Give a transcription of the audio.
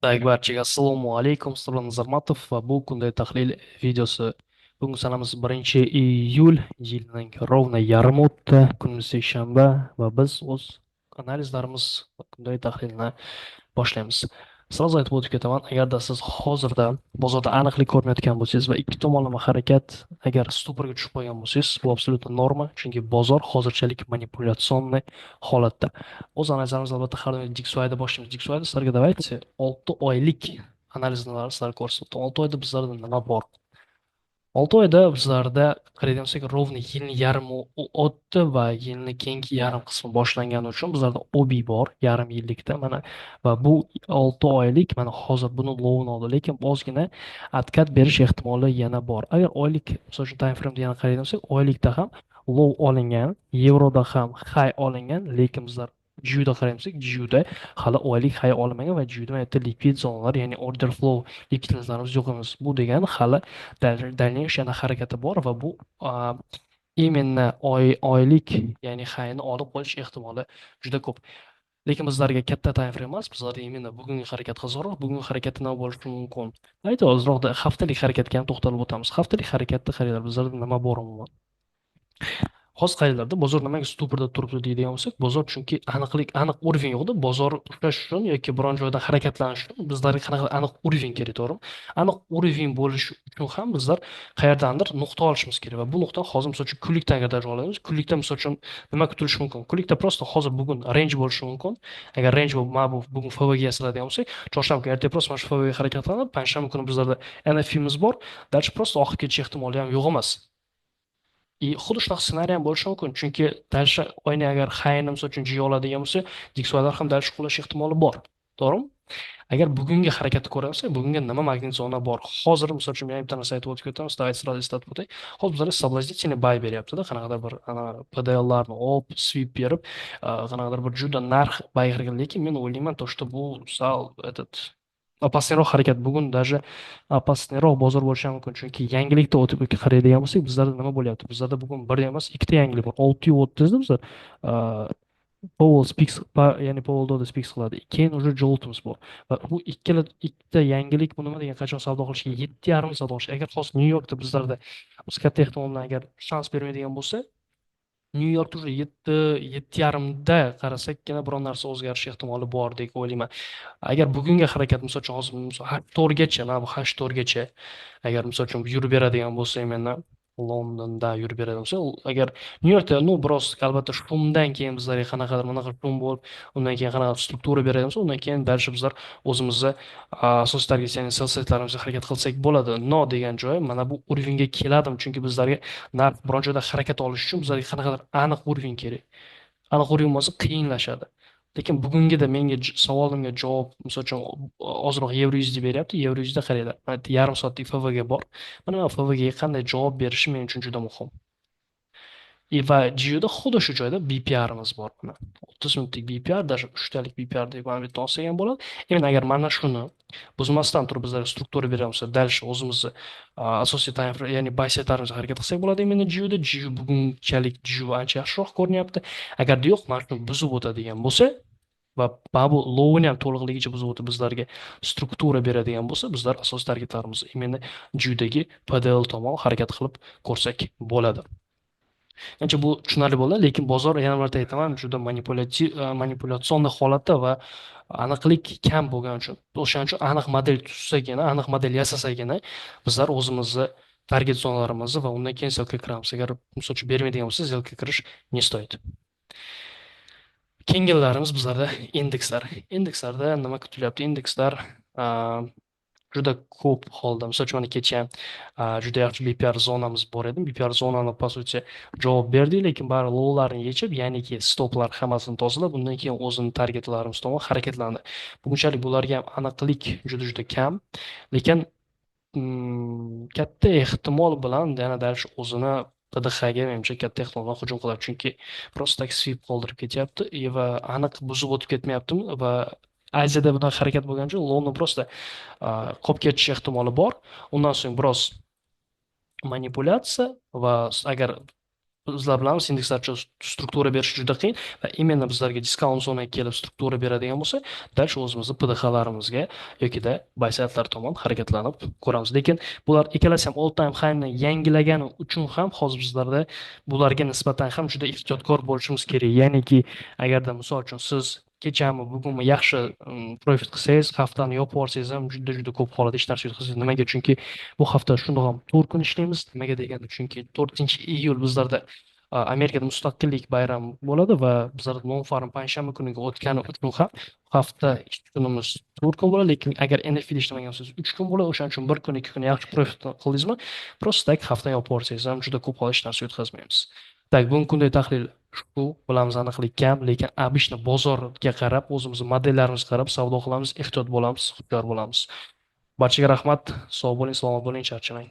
Так, barchaga assalomu alaykum. Sizlar bilan Nazarmatov va bu kundalik tahlil videosi. Bugun sanamiz 1-iyul, yilning ровно yarmi o'tdi. Kunimiz seshanba va biz o'z analizlarimiz va kundalik tahlilni boshlaymiz. Сразу aytib o'tib ketaman, agarda siz hozirda bozorda aniqlik ko'rmayotgan bo'lsangiz va ikki tomonlama harakat agar ступор ga tushib qolgan bo'lsangiz, bu абсолютно norma, chunki bozor hozirchalik манипуляционный holatda. O'z analizlarimizni albatta har doim DXYda boshlaymiz. DXYda sizlarga давайте 6 oylik analizini sizlarga ko'rsatdim. 6 oyda bizlarda nima bor? 6 oyda bizlarda qaraydigan bo'lsak, ровно yilni yarmi o'tdi va yilni keyingi yarim qismi boshlangani uchun bizlarda OB bor yarim yillikda mana va bu 6 oylik mana hozir buni lowini oldi, lekin ozgina откат berish ehtimoli yana bor. Agar oylik, misol uchun, time frameda yana qaraydigan bo'lsak, oylikda ham low olingan, yevroda ham high olingan, lekin bizlar GUda qaraymiz, GUda hali oylik high olinmagan va GUda mana yerda likvid zonalar, ya'ni order flow likvidlarimiz yo'q emas. Bu degani hali дальнейший yana harakati bor va bu именно oylik, ya'ni highni olib qolish ehtimoli juda ko'p. Lekin bizlarga katta time frame emas, bizlarga именно bugungi harakat qiziqroq. Bugungi harakatda nima bo'lishi mumkin? Давайте ozroqda haftalik harakatga ham to'xtalib o'tamiz. Haftalik harakatda qaranglar, bizlarda nima bor umuman? Hozir qaranglarda, bozor nimaga ступор da turibdi deydigan bo'lsak, bozor chunki aniqlik, aniq уровень yo'qda. Bozor ushlash uchun yoki biron joyda harakatlanish uchun bizlarga qanaqa aniq уровень kerak, to'g'rimi? Aniq уровень bo'lishi uchun ham bizlar qayerdandir nuqta olishimiz kerak va bu nuqta hozir, misol uchun, kunlikdan agar даже olamiz, kunlikda, misol uchun, nima kutilishi mumkin? Kunlikda просто hozir bugun range bo'lishi mumkin. Agar range bo'lib, mana bu bugun FVG yasaladigan bo'lsak, chorshanba kuni ertaga просто mana shu FVG harakatlanib, payshanba kuni bizlarda NFPmiz bor, дальше просто oqib ketish ehtimoli ham yo'q emas. И xuddi shunaqa ssenariy ham bo'lishi mumkin, chunki дальше oyni agar highni, misol uchun, jiya oladigan bo'lsa, DXYlar ham дальше qulash ehtimoli bor, to'g'rimi? Agar bugungi harakatni ko'ramiz, bugungi nima magnit zona bor? Hozir, misol uchun, men bitta narsa aytib o'tib ketamiz, давайте сразу eslatib o'tay. Hozir bizlarga соблазнительный buy beryaptida, qanaqadir bir ana PDLlarni olib, sweep berib, qanaqadir bir juda narx buy harakat, lekin men o'ylayman, то что bu sal этот опасный roq harakat. Bugun даже опасный roq bozor bo'lishi ham mumkin, chunki yangilikda o'tib qaraydigan bo'lsak, bizlarda nima bo'lyapti? Bizlarda bugun bir emas, ikkita yangilik bor. 6:30da bizlar Powell speaks, ya'ni Powell Dodd speaks qiladi, keyin уже JOLTimiz bor va bu ikkala ikkita yangilik, bu nima degan? Qachon savdo qilishga? 7:30 savdo qilish. Agar hozir Nyu Yorkda bizlarda biz katta ehtimol bilan agar shans bermaydigan bo'lsa, Nyu Yorkda уже 7, 7:30da qarasakkina biron narsa o'zgarish ehtimoli bor deb o'ylayman. Agar bugungi harakat, misol uchun, hozir, misol, H4gacha, mana bu H4gacha agar, misol uchun, yurib beradigan bo'lsa, именно Londonda yurib beradigan bo'lsa, agar Nyu Yorkda, ну, biroz albatta шум dan keyin bizlarga qanaqadir bunaqa шум bo'lib, undan keyin qanaqa struktura beradigan bo'lsa, undan keyin дальше bizlar o'zimizni asosiy target, ya'ni sell setlarimizga harakat qilsak bo'ladi. Но degan joyi mana bu уровень ga keladimi? Chunki bizlarga narx biron joyda harakat olish uchun bizlarga qanaqadir aniq уровень kerak. Aniq уровень bo'lmasa, qiyinlashadi. Lekin bugungida menga savolimga javob, misol uchun, ozroq yevro USD beryapti. Yevro USD qaranglar, mana yarim soatlik FVG bor. Mana FVGga qanday javob berishi men uchun juda muhim. И va GUda xuddi shu joyda BPRimiz bor. Mana 30 minutlik BPR, даже uchtalik BPR deb mana bu yerda olsak ham bo'ladi. Endi agar mana shuni buzmasdan turib bizlarga struktura beramiz, дальше o'zimizni asosiy time frame, ya'ni buy setlarimizga harakat qilsak bo'ladi именно GUda. GU bugunchalik GU ancha yaxshiroq ko'rinyapti. Agarda yo'q, mana shuni buzib o'tadigan bo'lsa va mana bu lowini ham to'liqligicha buzib o'tib bizlarga struktura beradigan bo'lsa, bizlar asosiy targetlarimiz именно GUdagi PDL tomon harakat qilib ko'rsak bo'ladi. Ancha bu tushunarli bo'ldi, lekin bozor, yana bir marta aytaman, juda manipulyativ, манипуляционный holatda va aniqlik kam bo'lgani uchun, o'shaning uchun aniq model tuzsagina, aniq model yasasagina bizlar o'zimizni target zonalarimizni va undan keyin сделка kiramiz. Agar, misol uchun, bermaydigan bo'lsa, сделка kirish не стоит. Keyingilarimiz bizlarda indekslar. Indekslarda nima kutilyapti? Indekslar juda ko'p holda, misol uchun, mana kecha juda yaxshi BPR zonamiz bor edi. BPR zonani, по сути, javob berdik, lekin bari lowlarni yechib, ya'niki stoplar hammasini tozalab, undan keyin o'zini targetlarimiz tomon harakatlandi. Bugunchalik bularga ham aniqlik juda juda kam, lekin katta ehtimol bilan yana дальше o'zini PDHga menimcha katta ehtimol bilan hujum qiladi, chunki просто так sweep qoldirib ketyapti va aniq buzib o'tib ketmayaptimi va Aziyada bunaqa harakat bo'lgani uchun London просто qolib ketish ehtimoli bor. Undan so'ng biroz manipulyatsiya va agar Bizlar bilamiz, indekslar struktura berish juda qiyin va именно bizlarga discount zonaga kelib struktura beradigan bo'lsa, дальше o'zimizni PDHlarimizga yokida buy sidelar tomon harakatlanib ko'ramiz. Lekin bular ikkalasi ham all time highni yangilagani uchun ham hozir bizlarda bularga nisbatan ham juda ehtiyotkor bo'lishimiz kerak. Ya'niki agarda, misol uchun, siz kechami, bugunmi yaxshi profit qilsangiz, haftani yopib yuborsangiz ham, juda juda ko'p holatda hech narsa yutqazasiz. Nimaga? Chunki bu hafta shundoq ham 4 kun ishlaymiz. Nimaga deganda, chunki 4-iyul bizlarda Amerikada mustaqillik bayrami bo'ladi va bizlarda non farm payshanba kuniga o'tgani uchun ham hafta ish kunimiz 4 kun bo'ladi. Lekin agar NFPda ishlamagan bo'lsangiz, 3 kun bo'ladi. O'shaning uchun bir kun, 2 kun yaxshi profit qildingizmi, просто так haftani yopib yuborsangiz ham, juda ko'p hech narsa yutqazmaymiz. Так, bugungi kundagi tahlil shu. Bilamiz, aniqlik kam, lekin обычно bozorga qarab, o'zimizni modellarimizga qarab savdo qilamiz, ehtiyot bo'lamiz, hushyor bo'lamiz. Barchaga rahmat, sog' bo'ling, salomat bo'ling, charchamang.